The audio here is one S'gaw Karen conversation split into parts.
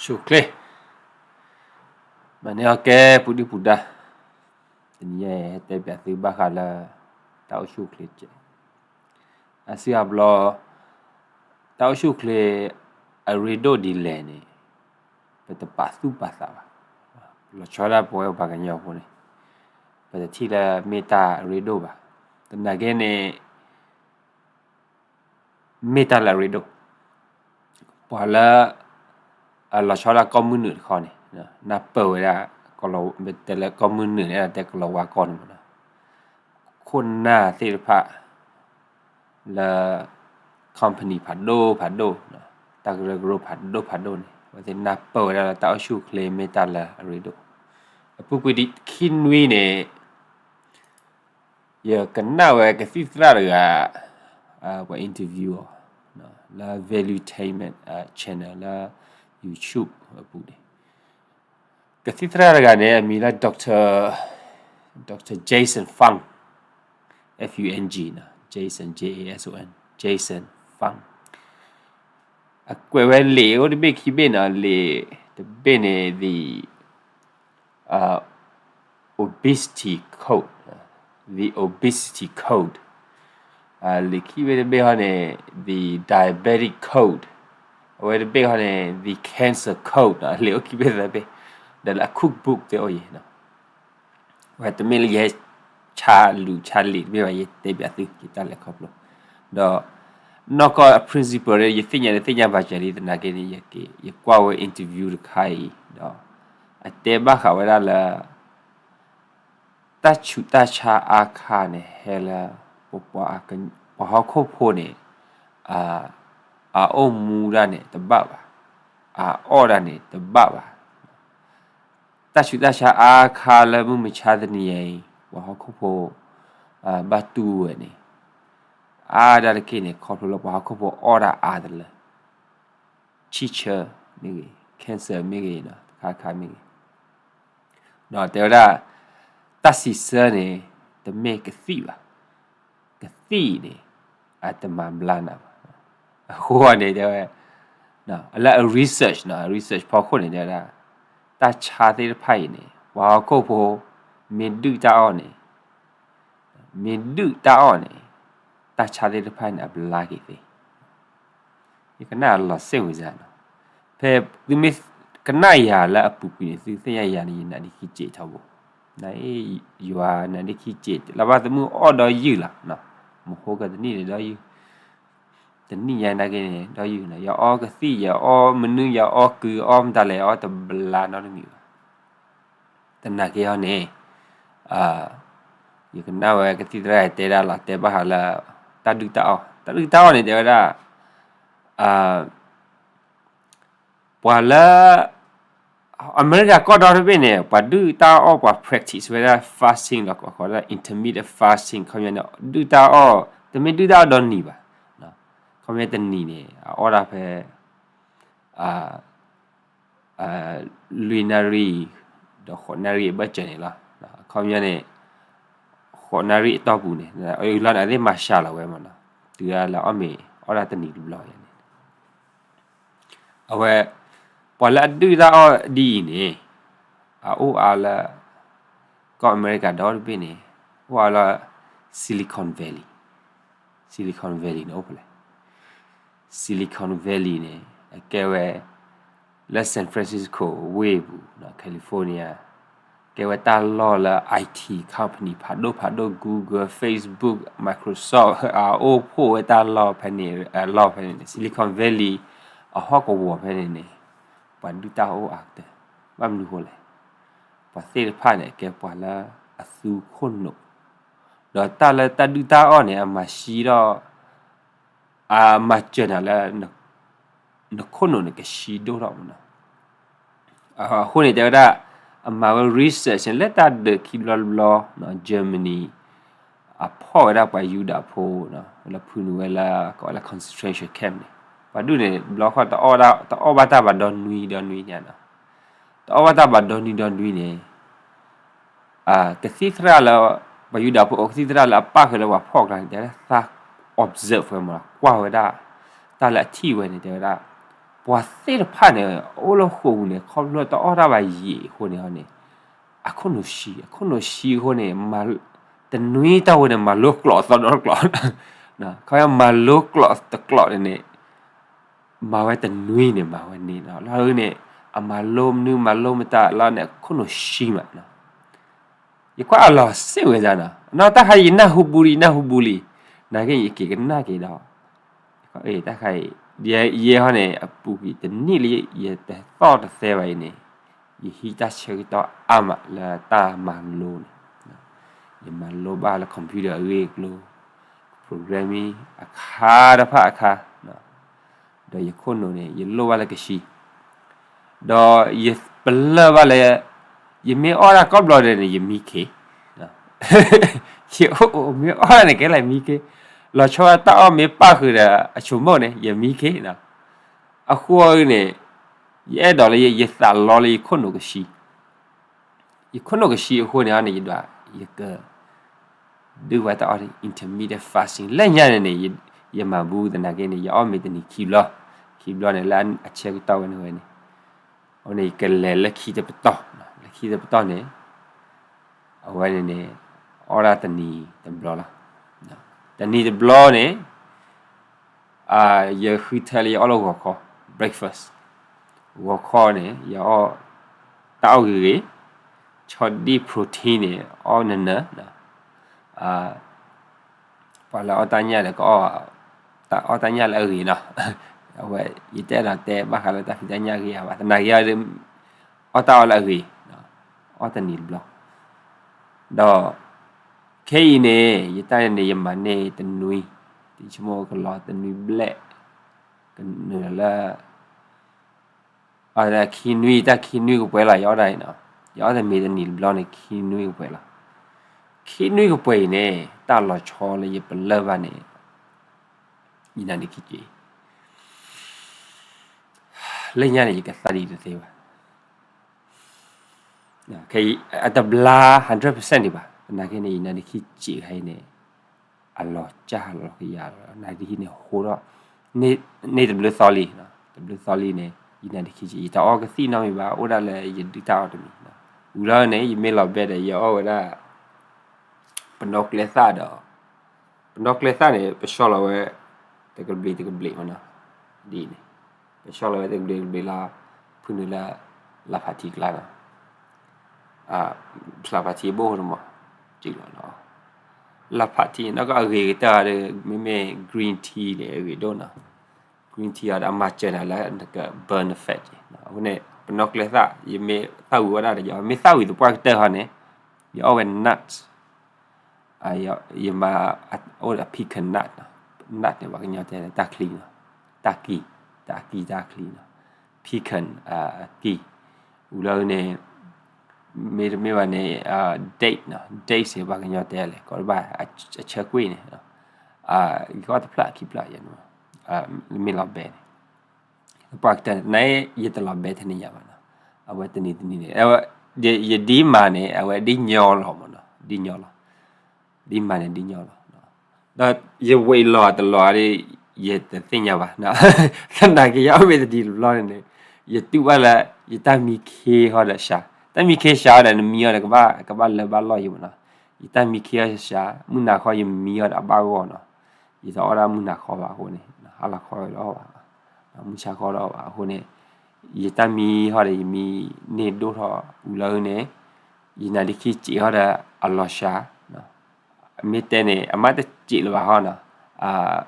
အိၣ်ဆူၣ်အိၣ်ချ့, မၤန့ၢ်အီၤကဲပူၤဒုၣ်ပူၤဒါ, တနံၤအံၤ ဟဲတဲပၠးသုဘၣ်ဃးလၢ တၢ်အိၣ်ဆူၣ်အိၣ်ချ့စဲး, အါစုအါဘျီ တၢ်အိၣ်ဆူၣ်အိၣ်ချ့ အရ့ဒိၣ်ဒ်လဲၣ်န့ၣ် ပတပာ်သူၣ်ပာ်သးဘၣ်, လီၤဆီဒၣ်ပဝဲပှၤကညီဖိန့ၣ် ပတထံၣ်လၢမ့ၢ်တၢ်အရ့ဒိၣ်ဘၣ်, သနာ်က့န့ၣ် မ့ၢ်တၢ်လၢအရ့ဒိၣ်, ပှၤလၢ အလီၤဆီဒၣ်ကီၢ်မုၢ်နုာ်တခီန့ၣ် နၢ်ပၢၢ်ဝဲဒၣ် တဲလၢကီၢ်မုၢ်နုာ်န့ၣ် တဲကလီၤဝါကီၢ်န့ၣ်မ့ၢ်နီၤ, ခိၣ်နၢ်သ့ၣ်တဖၣ် လၢ company ဖးဒိၣ်ဖးဒိၣ်, တၢ်ကရၢကရိဖးဒိၣ်ဖးဒိၣ်န့ၣ် အဝဲသ့ၣ်နၢ်ပၢၢ်ဝဲဒၣ်လၢတၢ်အိၣ်ဆူၣ်အိၣ်ချ့မ့ၢ်တၢ်လၢအရ့ဒိၣ်, အပူၤကွံာ်ခံနွံန့ၣ် ယကနၣ်ဝဲကသံၣ်သရၣ်တဂၤ ပှၤ interview အီၤ လၢ Valuetainment channel လၢ YouTube အပူၤန့ၣ်, ကသံၣ်သရၣ်တဂၤန့ၣ် အမံၤလၢ Doctor Jason Fung, F U N G, Jason, J A S O N, Jason Fung, အကွဲးဝဲလံာ်အိၣ်တဘ့ၣ်ခံဘ့ၣ်န့ၣ်, လံာ်တဘ့ၣ်န့ၣ် the obesity code, the obesity code, လံာ်ခံဘ့ၣ်တဘ့ၣ်ဟီန့ၣ် the diabetic code, အဝဲတဘ့ၣ်ဟီန့ၣ် the cancer code, လံာ်အိၣ်ခံဘ့ၣ်သၢဘ့ၣ်, ဒီးလၢအ cookbook သ့ၣ်အိၣ်ယဲၤ ဝဲတမ့ၢ်လၢယဟဲဆါလူၤဆါလံာ်တဘ့ၣ်ဘၣ်, ယတဲပၠးသု ယတၢ်လဲၤခီဖျိ, ဒီးနီၢ်ကီၢ်အ principle ဒီး ယသ့ၣ်ညါဒီးသ့ၣ်ညါဘၣ်စၢၤလံ, သနာ်က့န့ၣ် ယကွၢ်ဝဲ interview တခါအံၤ ဒီး အတဲဘၣ်ဃးဝဲဒၣ်လၢ တၢ်ဆူးတၢ်ဆါအါခါန့ၣ် ဟဲလၢ ပ ပှၤဟီၣ်ခိၣ်ဖိန့ၣ် အအိၣ်မူဒၣ်န့ၣ်တဘၣ်ဘၣ်, အအီၣ်ဒၣ်န့ၣ်တဘၣ်ဘၣ်, တၢ်ဆူးတၢ်ဆါအါခါလၢမုၢ်မဆါတနံၤအံၤ ပှၤဟီၣ်ခိၣ်ဖိ ဘၣ်တူၢ်ဝဲန့ၣ် အါဒၣ်တက့ၢ်န့ၣ် ခီဖျိလၢပှၤဟီၣ်ခိၣ်ဖိအီၣ်ဒၣ်အါတလၢ ဆံၣ်ဆၢမ့ၢ်ဂ့ၤ, cancer မ့ၢ်ဂ့ၤ, တခါခါမ့ၢ်ဂ့ၤ, ဒီးတဲဝဲဒၣ် တၢ်စံးဆၢန့ၣ် တမ့ၢ်ကသံၣ်ဘၣ်, ကသံၣ်န့ၣ် အတမၤဘျါနၤဘၣ်, အဃိန့ၣ်တဲဝဲ လၢအ research နီၤ, research ဖီခိၣ်န့ၣ်တဲဝဲဒၣ် တၢ်ဆါသ့ၣ်တဖၣ်အံၤန့ၣ် ပှၤဟီၣ်ခိၣ်ဖိ မ့ၢ်ဒုၣ်တၢ်အီၣ်န့ၣ် မ့ၢ်ဒုၣ်တၢ်အီၣ်န့ၣ် တၢ်ဆါသ့ၣ်တဖၣ်န့ၣ် အဘျါက့ၤသ့, ယကနၣ်လီၤစ့ၣ်ဝံၤစ့ၢ်နီၤ, ဖဲသုမ့ၢ်ကနၣ်ယၤလၢအပူၤကွံာ်န့ၣ် သုသ့ၣ်ညါယၤန့ၣ် ယနါဒ့ခံစ့းထီဘိ, ယွၤနါဒ့ခံစ့း လၢဘၣ်သမုၣ်အီၣ်ဒီယုၢ်လီၤ, မဟိကတနံၣ်န့ၣ်ဒီယုၢ်, တနံၣ်ညါနာ်က့န့ၣ် ဒီယုၢ်နီၤ, ယအီကသံၣ် ယအီမနုၤ ယအီကုၢ် အီမတၤလဲၣ် ယအီတဘျါနီတမံၤဘၣ်, သနာ်က့ဟီန့ၣ် ယကနၣ်ဝဲကသံၣ်သရၣ်တဲဒၣ်လီၤ တဲဘၣ်ဃးလၢ တၢ်ဒုၣ်တၢ်အီၣ်, တၢ်ဒုၣ်တၢ်အီၣ်န့ၣ် တဲဝဲဒၣ် ပှၤလၢ အမဲရကၤကီၢ်ဒီတဘ့ၣ်န့ၣ် ပှၤဒုၣ်တၢ်အီၣ် ပှၤ practice ဝဲဒၣ် fasting လီၤ, ကိးဒၣ် intermittent fasting ခီပညီန့ၣ် ဒုၣ်တၢ်အီၣ် တမ့ၢ်ဒုၣ်တၢ်အီၣ်ဒီနံၤဘၣ်, ခီပညီတနံၤန့ၣ် အအီၣ်ဒၣ်ဖဲ လွံၢ်နၣ်ရံၣ် ဒီးဃိးနၣ်ရံၣ်အဘၢၣ်စၢၤန့ၣ်လီၤ, ခီပညီန့ၣ် ဃိးနၣ်ရံၣ်အတီၢ်ပူၤန့ၣ် အလီၢ်န့ၣ်သ့ၣ်မၤစှၤလီၤဝဲမ့ၢ်နီၤ, တုၤလၢအီၣ်မ့ၤ အီၣ်ဒၣ်တနံၤတဘျီန့ၣ် အဝဲ ပှၤလၢအဒုၣ်တၢ်အီၣ်ဒ်အံၤန့ၣ် အအိၣ်အါလၢ ကီၢ်အမဲရကၤဒီတဘ့ၣ်န့ၣ် အိၣ်အါလၢ Silicon Valley, Silicon Valley န့ၣ်အိၣ်ဖဲလဲၣ်, Silicon Valley န့ၣ် အကဲဝဲ လၢ San Francisco ဝ့ၢ်ပူၤ California ကဲဝဲတၢ်လီၢ်လၢ I T company ဖးဒိၣ်ဖးဒိၣ် Google, Facebook, Microsoft အအိၣ်ဖှိၣ်ဝဲတၢ်လီၢ်ဖဲန့ၣ် အလီၢ်ဖဲန့ၣ်န့ၣ် Silicon Valley အဟီၣ်ကဝီၤဖဲန့ၣ်န့ၣ် ပှၤဒုၣ်တၢ်အီၣ်အိၣ်အါကတၢၢ်, ဘၣ်မနုၤဃိလဲၣ်, ပှၤသ့ၣ်တဖၣ်န့ၣ် အကဲပှၤလၢအသူခိၣ်နူာ်, ဒီးတၢ်လၢတၢ်ဒုၣ်တၢ်အီၣ်န့ၣ် အမၤဆှံထီၣ် အမၤစၢၤနၤလၢ နခိၣ်နူာ်န့ၣ်ကဆှံဒိၣ်ထီၣ်မ့ၢ်နီၤ, အဃိန့ၣ်တဲဝဲဒၣ် အမၤဝဲ research န့ၣ် လၢတၢ်ဒုးခံဘျီတဘျီ Germany အဖီၣ်ဝဲဒၣ်ပှၤယူဒၤဖိ လၢဖုနုာ်ဝဲလၢ ကိးဝဲလၢ concentration camp န့ၣ် ပှၤဒုၣ်န့ၣ် ဘျီခီၣ် တအီၣ်ဘၣ်တၢ်ဘၣ်ဒီနွံဒီနွံညါနီၤ, တအီၣ်ဘၣ်တၢ်ဘၣ်ဒီနွံဒီနွံန့ၣ် ကသံၣ်သရၣ်လၢ ပှၤယူဒၤဖိအကသံၣ်သရၣ်လၢအပၣ်ဃုာ်လၢပှၤဖီၣ်ကျါန့ၣ် တဲဝဲဒၣ်သး observe ဝဲမ့ၢ်နီၤ, ကွၢ်ဝဲဒၣ် တၢ်လၢအထံၣ်ဝဲန့ၣ် တဲဝဲဒၣ် ပှၤသ့ၣ်တဖၣ်န့ၣ် အိၣ်လၢဃိာ်ပူၤန့ၣ် ခီဖျိတအီၣ်တၢ်ဘၣ်ယံာ်အဃိန့ၣ်န့ၣ် အခိၣ်နူာ်ဆှံ အခိၣ်နူာ်ဆှံအဃိန့ၣ် တနွံတၢ်ဝဲန့ၣ် မၤလိကျိာ်သီဒီတကျိာ်, ခီမၤလိကျိာ်တကျိာ်န့ၣ်န့ၣ် မၤဝဲတနွံန့ၣ် မၤဝဲန့ၣ်လီၤ. လီၤန့ၣ် အမၤလိမနုၤမၤလိမတၤလီၤန့ၣ် အခိၣ်နူာ်ဆှံမး ယကွၢ်အလီၢ်စ့ၢ်ဝဲဒၣ်နီၤ, နီၢ်တၢ်ခါအံၤယနၢ်ဟူဘူးလံ နၢ်ဟူဘူးလံ, နာ်က့ယက့ၤကနၣ်က့ၤဒီး တၢ်ခါအံၤ ယဲဟီန့ၣ် အပူၤကွံာ်တနံၣ်လၢယတသီၣ်တသဲဘၣ်အံၤန့ၣ် ယဟံးတၢ်ဆၢကတီၢ်အါမးလၢတၢ်မၤလိန့ၣ်, ယမၤလိဘၣ်လၢ computer အဂ့ၢ်အကျိၤ, programming အခါတဖၣ်အခါ ဒီးယခိၣ်နူာ်န့ၣ် ယလိၣ်ဘၣ်လၢကဆှီ ဒီးယပလၢၢ်ဘၣ်လၢ ယမ့ၢ်အီၣ်တၢ်ကိးဘျီဒဲးန့ၣ် ယမံခ့, ယအိၣ်မ့ၢ်အီၣ်တၢ်န့ၣ် ကဲလဲၣ်မံခ့, လီၤဆီတၢ်အီၣ်မ့ၢ်ပၣ်ဃုာ်ဒီးအဆိကမိၣ်န့ၣ် ယမံခ့, အဃိန့ၣ် ယအဲၣ်ဒိးလၢယသးလီလၢယခိၣ်နူာ်ကဆှီ ယခိၣ်နူာ်ကဆှီအဃိန့ၣ်န့ၣ် ယဒွး ယက ဒုးဝဲတၢ်အီၣ် intermittent fasting လၢညါန့ၣ်န့ၣ် ယမၤဘူးသနာ်က့န့ၣ် ယအီၣ်မ့ၤတနံၤခံဘျီ, ခံဘျီန့ၣ် လၢအဆၢကတီၢ်ဝဲန့ၣ်ဝဲန့ၣ်, အဃိန့ၣ် ယကလဲၤလၢခံတပတီၢ်, လၢခံတပတီၢ်န့ၣ် အဝဲန့ၣ်န့ၣ် အီၣ်ဒၣ်တနံၤတဘျီလီၤ, တနံၤတဘျီန့ၣ် ယဃုထၢလၢယအီၣ်လၢဂီၤခီ breakfast, ဂီၤခီန့ၣ် ယအီၣ် တၢ်အီၣ်ဂ့ၤဂ့ၤ, ဆီဒံၣ် protein န့ၣ် အီၣ်နၢၤနၢၤ, ပှၤလၢအီၣ်တၢ်ညၣ်ဒီး ကအီၣ်တၢ်ညၣ်လၢအဂ့ၤနီၤ, အဝဲ ယတအဲၣ်ဒိးတဲဘၣ်ဃးလၢတၢ်ဖံးတၢ်ညၣ်ဂ့ၤဧါဘၣ်, သနာ်က့ အီၣ်တၢ်အီၣ်လၢအဂ့ၤ, အီၣ်တနံၤတဘျီ, ဒီး ခဲအံၤန့ၣ် ယတၢ်န့ၣ်န့ၣ် ယမၤန့ၢ်တနွံ, တဆိကမိၣ်ကလီၤတနွံဘျဲၣ်, ကနုာ်လၢ အခံနွံ တၢ်ခံနွံကပှဲၤလီၤ ယအီၣ်ဒၣ်အံၤနီၤ, ယအီၣ်တမ့ၤတနံၤတဘျီန့ၣ် ခံနွံကပှဲၤလီၤ, ခံနွံကပှဲၤအံၤန့ၣ် တၢ်လီၤဆီလၢယပလၢၢ်ဘၣ်န့ၣ် ယနါဒ့ခံစ့, လၢညါန့ၣ် ယကသါဒ်တသ့ဘၣ် အတဘျါ hundred percent ဒံးဘၣ်, သနာ်က့န့ၣ် ယနါဒ့ခံစ့ခါအံၤန့ၣ် အလီၤစၢ်လီၤကယၤလီၤ, နါဒ့ခံန့ၣ်ဟိထီၣ် န့ၢ်တဘျုးသီလံ, တဘျုးသီလံန့ၣ် ယနါဒ့ခံစ့ ယတအီၣ်ကသံၣ်နီတမံၤဘၣ်, အိၣ်ဒၣ်လၢယဒုၣ်တၢ်အီၣ်တမံၤ, ဝံၤလီၤန့ၣ် ယမ့ၢ်လီၤဘဲဒီး ယအီၣ်ဝဲဒၣ် ပနီၣ်ကျဲသၣ်ဒီး ပနီၣ်ကျဲသၣ်န့ၣ် ပဆှီလီၤဝဲ တကဘျံးတကဘျံးမနီၤ, ဒ်အံၤန့ၣ် ပဆှီလီၤဝဲတကဘျံးတကဘျံးလီၤ, ဖုနုာ်လၢ လၢဖးထံကျါနီၤ, ဖျါဖးထံဘိၣ်တမီၤ စံးလီၤနီၤ, လၢဖးထံနီၢ်ကီၢ်အဂ့ၤကတၢၢ်ဒီး မ့မ့ၢ် green tea န့ၣ် အဂ့ၤဒိၣ်နီၤ, green tea အီၤဒီးအမၤစၢၤနၤလၢနက burn the fat အဃိန့ၣ် ပနီၣ်ကျဲသၣ် ယမ့ၢ်သၣ်ဝံၤဝဲဒၣ်ဒီး ယမ့ၢ်သၣ်ဝံၤသပှၢ်ကတၢၢ်ဟီန့ၣ် ယအီၣ်ဝဲ nuts ယမၤ အိၣ်ဒီး pecan nut နီၤ, nut န့ၣ် ပှၤကညီတဲလၢတၢ်ချံနီၤ, တၢ်ကံၢ်, တၢ်ကံၢ်တၢ်ချံနီၤ, pecan အကံၢ်, ဝံၤလီၤန့ၣ် မ့တမ့ၢ်ဘၣ်န့ၣ် date နီၤ, date န့ၣ် ပှၤကညီတဲလဲၣ် ကိးတဘၣ် အဆၢကွံာ်န့ၣ် ယကအီၣ်တဖျၢၣ်ခံဖျၢၣ်ယဲန့ၣ်, မ့ၢ်လီၤဘဲန့ၣ် ပှၤကတၢၢ်န့ၣ် ယတလီၤဘဲထဲန့ၣ်ယၤဘၣ်နီၤ, အဝဲတနံၤတနံၤန့ၣ် ယဒ်မၤန့ၣ် အဝဲဒ်ညီလီၤမနီၤ, ဒ်ညီလီၤ, ဒ်မၤန့ၣ်ဒ်ညီလီၤ, ဒီးယဝံၤလီၤတလီၤဒီး ယတသ့ၣ်ညါဘၣ်, သနာ်က့ ယအီၣ်မ့ၤတနံၤတဘျီန့ၣ်န့ၣ် ယတူၢ်ဘၣ်လၢ ယတၢ်မံခ့ဟီဒီးစှၤ, တၢ်မံခ့စှၤဟီဒီး နမံအီၤဒီး ကဘၣ်လၢဘၣ်လီၢ်ယံၤမနီၤ, ယတၢ်မံခ့ဟီစှၤ မုၢ်နၤခီယမံအီၤဒီးအဘၣ်ဂီၢ်နီၤ, ယတအီၣ်ဒၣ်မုၢ်နၤခီဘၣ်အဃိန့ၣ် ဟါလီၤခီဒီးအီၣ်ဘၣ်, မုၢ်ဆါခီဒီးအီၣ်ဘၣ်အဃိန့ၣ် ယတၢ်မံဟီဒီး ယမံန့ၢ်ဒိၣ်ထီၣ် ဝံၤလီၤန့ၣ် ယနါဒ့ခံစ့ဟီဒီးအလီၤစှၤ, မ့ၢ်တဲန့ၣ် အမ့ၢ်တစဲးလၢၤဘၣ်ဟီနီၤ,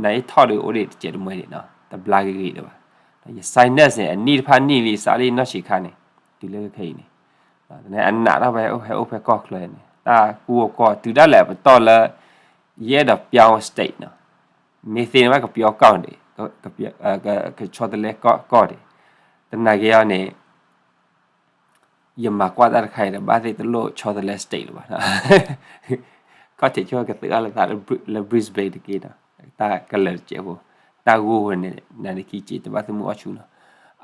နအ့ၣ်ထီၣ်ဒီးအိၣ်ဒံးတစဲးတမှဲဒံးနီၤ, တဘျါဂ့ၤဂ့ၤလၢၤဘၣ်, ယ sinus န့ၣ် အနံၣ်တဖၣ်နံၣ်လံ စးလံနီၢ်ဆံးခါန့ၣ် တုၤလၢခဲအံၤန့ၣ်, အနးထီၣ်ဖဲဟဲအိၣ်ဖဲကီၢ်ချၢန့ၣ် တၢ်ကူအိၣ်ကီၢ် တုၤဒၣ်လဲာ်ပတီၢ်လၢ ယအဲၣ်ဒိးပျီ state နီၤ, မ့ၢ်သ့န့ၣ်ဘၣ်ကပျီကီၢ်န့ၣ် ကဆီတလဲကီၢ်န့ၣ်, သနာ်က့အီၤန့ၣ် ယမၤကွၢ်တၢ်တခါအံၤဒီး ဘၣ်သ့ၣ်တလိၣ်ဆီတလဲ state လၢၤဘၣ်, ခီၣ်ထံးဆိကသၢလၢသးလၢ Brisbane တက့ၢ်နီၤ, တၢ်ကလၢာ်တစဲးဖိ, တၢ်ဂိၢ်ဝဲန့ၣ် နါဒ့ခံစ့ တဘၣ်သ့ၣ်မုၢ်အီၣ်ဆူၣ်နီၤ,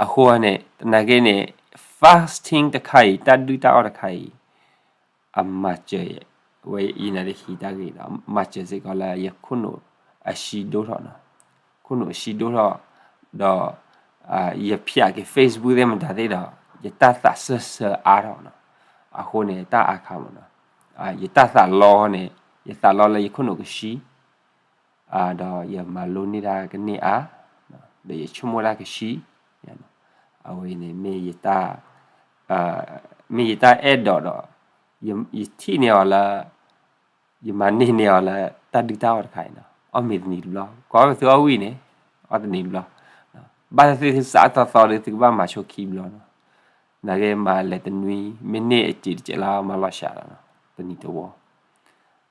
အဃိန့ၣ် သနာ်က့န့ၣ် fasting တခါအံၤ တၢ်ဒုၣ်တၢ်အီၣ်တခါအံၤ အမၤစၢၤဝဲ ယနါဒ့ခံတၢ်ဂ့ၤဒီး မၤစၢၤစ့ၢ်ကီးလၢယခိၣ်နူာ်အဆှံဒိၣ်ထီၣ်နီၤ, ခိၣ်နူာ်အဆှံဒိၣ်ထီၣ် ဒီး ယဖျးက့ၤ Facebook သ့ၣ်မတၤသ့ၣ်ဒီး ယတၢ်သးစၢၢ်ဆၢအါထီၣ်နီၤ. အဃိန့ၣ် တၢ်အါခါမးနီၤ, ယတၢ်သးလီန့ၣ် ယသးလီလၢယခိၣ်နူာ်ကဆှီ, ဒီးယမၤလိန့ၢ်တၢ်ကန့ၢ်အါ, ဒီးယဆိကမိၣ်တၢ်ကဆှီ, အဝဲန့ၣ် မ့ၢ်ယတၢ်အဲၣ်ဒိးဒီး ယထံၣ်န့ၢ်အီၤလၢ ယမၤန့ၢ်န့ၢ်အီၤလၢတၢ်ဒုၣ်တၢ်အီၣ်တခါအံၤနီၤ, အီၣ်မ့ၤတနံၤတဘျီ, ကွၢ်ဝဲသုအီၣ်ဝံၣ်န့ၣ် အီၣ်တနံၤတဘျီ, ဘၣ်သ့ၣ်သ့ၣ်သုစးထီၣ်သီဒီး သုကဘၣ်မၤဆိခံဘျီနီၤ, နာ်က့မၤလဲၤတနွံ မ့ၢ်န့ၢ်အစ့တစဲးလီၤ မၤလီၤစှၤလီၤနီၤ, တနံၤတဝီ,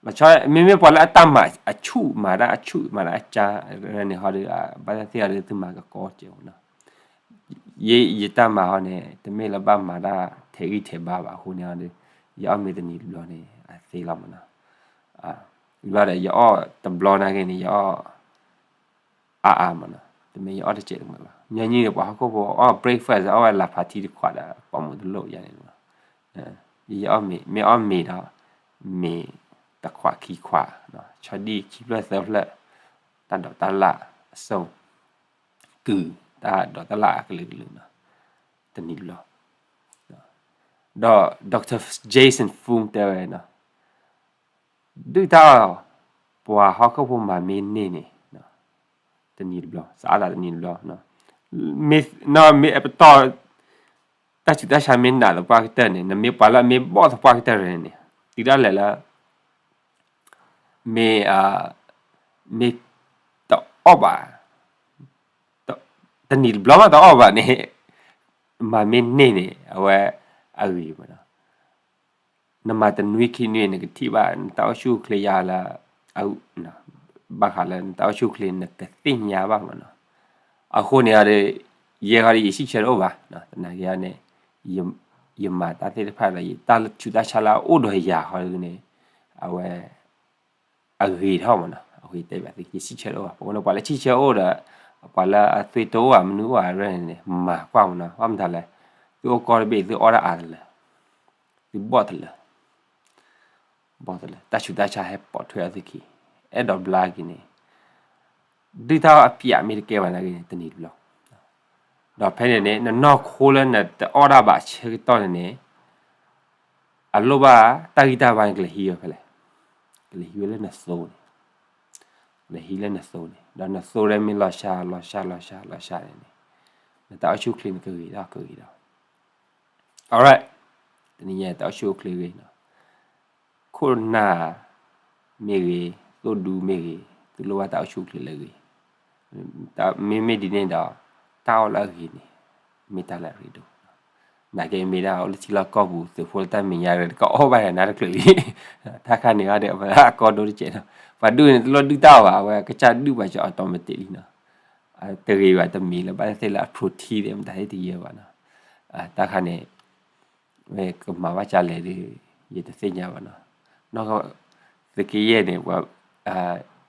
မ့မ့ၢ်ပှၤလၢအတၢ်မၤအဆူၣ် မၤတၢ်အဆူၣ် မၤတၢ်အကါန့ၣ်ဟီဒီး ဘၣ်သ့ၣ်သ့ၣ်ဒီး သုမၤကကီစဲးနီၤ, ယ ယတၢ်မၤဟီန့ၣ် တမ့ၢ်လၢဘၣ်မၤတၢ်ထဲးဂံၢ်ထဲးဘါဘၣ် အဃိန့ၣ်ဒီး ယအီၣ်မ့ၤတနံၤတဘျီန့ၣ် အသ့လီၤမးနီၤ, ဘျီဒီးယအီၣ်တဘျီနာ်က့န့ၣ် ယအီၣ် အါအါမးနီၤ, တမ့ၢ်ယအီၣ်တစဲးတမှဲဘၣ်, ညီနုၢ်န့ၣ် ပှၤဟီၣ်ခိၣ်ဖိအီၣ် breakfast အီၣ်ဝဲလၢဖးထံတခွးဒီး ပိာ်မုၣ်တလိၣ်ယၤန့ၣ်လီၤ, ယအီၣ်မ့ၤ မ့ၢ်အီၣ်မ့ၤဒီး မ့ၤတခွးခံခွး, ဆီဒံၣ်ခံဖျၢၣ်သၢဖျၢၣ်, တၢ်ဒိးတၢ်လၣ်အစိ, ကုၢ် တၢ်ဒိးတၢ်လၣ်အကလုာ်ကလုာ်နီၤ, တနံၤတဘျီ, ဒီး Doctor Jason Fung တဲဝဲနီၤ, ဒုၣ်တၢ်အီၣ် ပှၤဟီၣ်ခိၣ်ဖိမၤမ့ၢ်န့ၢ်န့ၣ် တနံၤတဘျီ စးအါသးတနံၤတဘျီ, မ့ၢ်ပတီၢ် တၢ်ဆူးတၢ်ဆါမ့ၢ်နးသပှၢ်ကတၢၢ်န့ၣ် နမ့ၢ်ပှၤလၢအမ့ၢ်ဘီၣ်သပှၢ်ကတၢၢ်န့ၣ် တုၤဒၣ်လဲာ်လၢ မ့ၢ် မ့ၢ်တအီၣ်ဘၣ်, တနံၤတဘျီမးတအီၣ်ဘၣ်န့ၣ် မၤမ့ၢ်န့ၢ်န့ၣ် အဝဲအဂ့ၤမးနီၤ, နမၤတနွံခံနွံ နကထံၣ်ဘၣ် နတၢ်အိၣ်ဆူၣ်အိၣ်ချ့ယါလၢ ဘၣ်ဃးလၢနတၢ်အိၣ်ဆူၣ်အိၣ်ချ့ နကသ့ၣ်ညါဘၣ်မးနီၤ, အဃိန့ၣ်ဒီး ယဲဃီဒီးယဆံၣ်ဆၢတအိၣ်ဘၣ်, သနာ်က့န့ၣ် ယမၤတၢ်သ့ၣ်တဖၣ်ဒီး ယတၢ်ဆူးတၢ်ဆါလၢအအိၣ်ဒီးယၤဃီန့ၣ် အဝဲ အဂ့ၤထီၣ်မးနီၤ, အဝဲတဲဘၣ်သု ယဆံၣ်ဆၢတအိၣ်ဘၣ်, ပဝဲန့ၣ် ပှၤလၢဆံၣ်ဆၢအိၣ်ဒီး ပှၤလၢအသွံၣ်တအိၣ်ဘၣ် မနုၤအိၣ်ဘၣ်ရၢၢ်န့ၣ် မၤကွၢ်မးနီၤ, ဘၣ်မတၤလဲၣ်, သုအိၣ်ကီတဘ့ၣ် သုအီၣ်တၢ်အါတလၢာ်, သုဘီၣ်တလၢာ် ဘီၣ်တလၢာ် တၢ်ဆူးတၢ်ဆါဟဲပိာ်ထွဲအီၤသုခံ, အဲၣ်ဒိးဘျါက့ၤန့ၣ် ဒုၣ်တၢ်အီၣ်အပျးမ့ၢ်တကဲဘၣ်နာ်က့န့ၣ် တနံၤတဘျီ, ဒီးဖဲန့ၣ်န့ၣ် နနီၢ်ခိလၢနတအီၣ်တၢ်ဘၣ်ဆၢကတီၢ်န့ၣ်န့ၣ် အလိၣ်ဘၣ်တၢ်ဂံၢ်တၢ်ဘါန့ၣ် ကလဲၤဟံးဝဲဖဲလဲၣ်, ကလဲၤဟံးဝဲလၢနသိန့ၣ်, ကလဲၤဟံးလၢနသိန့ၣ် ဒီးနသိလၢမ့ၢ်လီၤစှၤ လီၤစှၤ လီၤစှၤ လီၤစှၤန့ၣ်န့ၣ် နတၢ်အိၣ်ဆူၣ်အိၣ်ချ့န့ၣ် ကဂ့ၤထီၣ် ကဂ့ၤထီၣ် Alright, တနံၤညါတၢ်အိၣ်ဆူၣ်အိၣ်ချ့ဂ့ၤနီၤ, ခိၣ်နၢ်မ့ၢ်ဂ့ၤ, သိၣ်ဒူမ့ၢ်ဂ့ၤ, သုလိၣ်ဘၣ်တၢ်အိၣ်ဆူၣ်အိၣ်ချ့လၢအဂ့ၤ, မ့မ့ၢ်ဒ်န့ၣ်ဒီး တၢ်အီၣ်လၢအဂ့ၤန့ၣ် မ့ၢ်တၢ်လၢအရ့ဒိၣ်, နာ်က့မ့ၢ်ဒၣ်အိၣ်လၢထံလီၢ်ကီၢ်ပူၤ သုးဖိလၢတၢ်မဲာ်ညါတကီၢ်အီၣ်ဘၣ်ဒီးနါတချုးလံ, တၢ်ခါန့ၣ်အီၤဒီး ပှၤလၢအကီဒိတကဲးနီၤ, ပှၤဒူၣ်န့ၣ်တလိၣ်ဒုၣ်တၢ်အီၣ်ဘၣ်, အဝဲကစၢ်ဒုၣ်ပှၤကီ automatic လံနီၤ တဂ့ၤဘၣ်တမံၤလၢ ဘၣ်သ့ၣ်သ့ၣ်လၢအ protein သ့ၣ်မတၤသ့ၣ်တယဲၢ်ဘၣ်နီၤ, တၢ်ခါန့ၣ် ဝဲကမၤဘၣ်ကၢလဲၣ်ဒီး ယတသ့ၣ်ညါဘၣ်နီၤ, နီၢ်ကီၢ် သုးက့ယဲၢ်န့ၣ် ပှၤ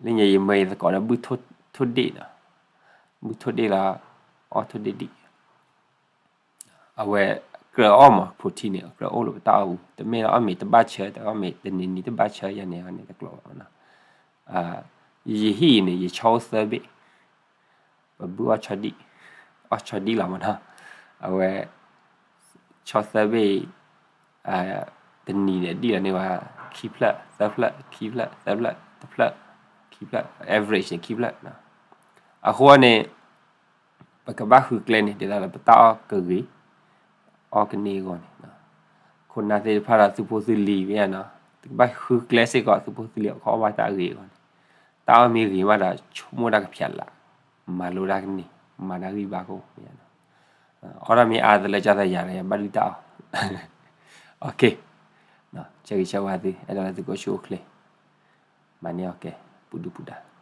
လၢညါယမၢယသကိးဒီးဘုၣ်ထိၣ်ဒ့ၣ်နီၤ, ဘုၣ်ထိၣ်ဒ့ၣ်လီၤ အီၣ်ထိၣ်ဒ့ၣ်ဒံး အဝဲကြၢးအီၣ်မး protein န့ၣ် ကြၢးအိၣ်လၢပတၢ်အီၣ်ပူၤ, တမ့ၢ်လၢအီၣ်မ့ၤတဘၣ်ဆၢ, တအီၣ်မ့ၤတနံၤနံၤတဘၣ်ဆၢယၤန့ၣ်န့ၣ် တကျိးဘၣ်နီၤ, ယဟံၣ်အံၤန့ၣ် ယဆီအိၣ်သၢဘ့ၣ်, ပဘုၣ်အီၣ်ဆီဒံၣ်, အီၣ်ဆီဒံၣ်လီၤမးနီၤ, အဝဲ ဆီသၢဘ့ၣ်အံၤ တနံၤန့ၣ် ဒံၣ်လီၤန့ၢ်ဝဲ ခံဖျၢၣ် သၢဖျၢၣ် ခံဖျၢၣ် သၢဖျၢၣ် တဖျၢၣ် ခံဖျၢၣ် average န့ၣ် ခံဖျၢၣ်, အဃိန့ၣ် ပကဘၣ်ဃုကျဲန့ၣ် ဒ်သိးလၢပတၢ်အီၣ်ကဂ့ၤ အီၣ်ကန့ၢ်အဂီၢ်န့ၣ်, ခိၣ်နၢ်သ့ၣ်တဖၣ်ဒီးသုးဖိသုးလံၤမ့ၢ်ဧါနီၤ, သုကဘၣ်ဃုကျဲစ့ၢ်ကီး သုးဖိသုးလံၤအခီၣ်ဘၣ်တၢ်အဂ့ၤအဂီၢ်န့ၣ်, တၢ်အီၣ်မ့ၢ်ဂ့ၤမးဒီး ဆိကမိၣ်တၢ်ကဖျါလၢ်, မၤလိတၢ်ကန့ၢ်, မၤတၢ်ဂံၢ်ဘါခိၣ်မ့ၢ်ဧါနီၤ, အီၣ်တၢ်မ့ၢ်အါတလၢကၢ်သးယၤဒီး ဘၣ်ဒုၣ်တၢ်အီၣ်, ဆၢဂ့ၤဆၢဝါသု အဲၣ်ဒိးလၢသုကအိၣ်ဆူၣ်အိၣ်ချ့, မၤန့ၢ်အီၣ်ကဲ ပူၤဒုၣ်ပူၤဒါ